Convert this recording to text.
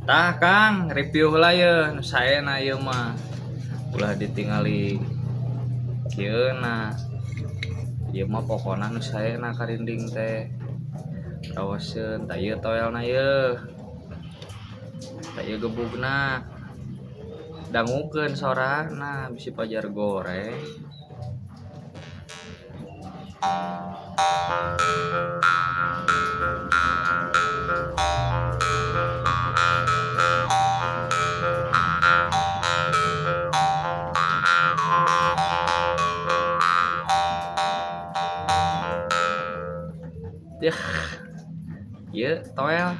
Tah Kang, review heula ye nu saena ieu mah. Ulah ditingali kieu na. Ieu mah pokona nu saena karinding teh. Rawaseun tah ieu toelna ieu. Tah ieu gebugna. Dangukeun sorana bisi pajar goreng. Yeuh. Ieu toel.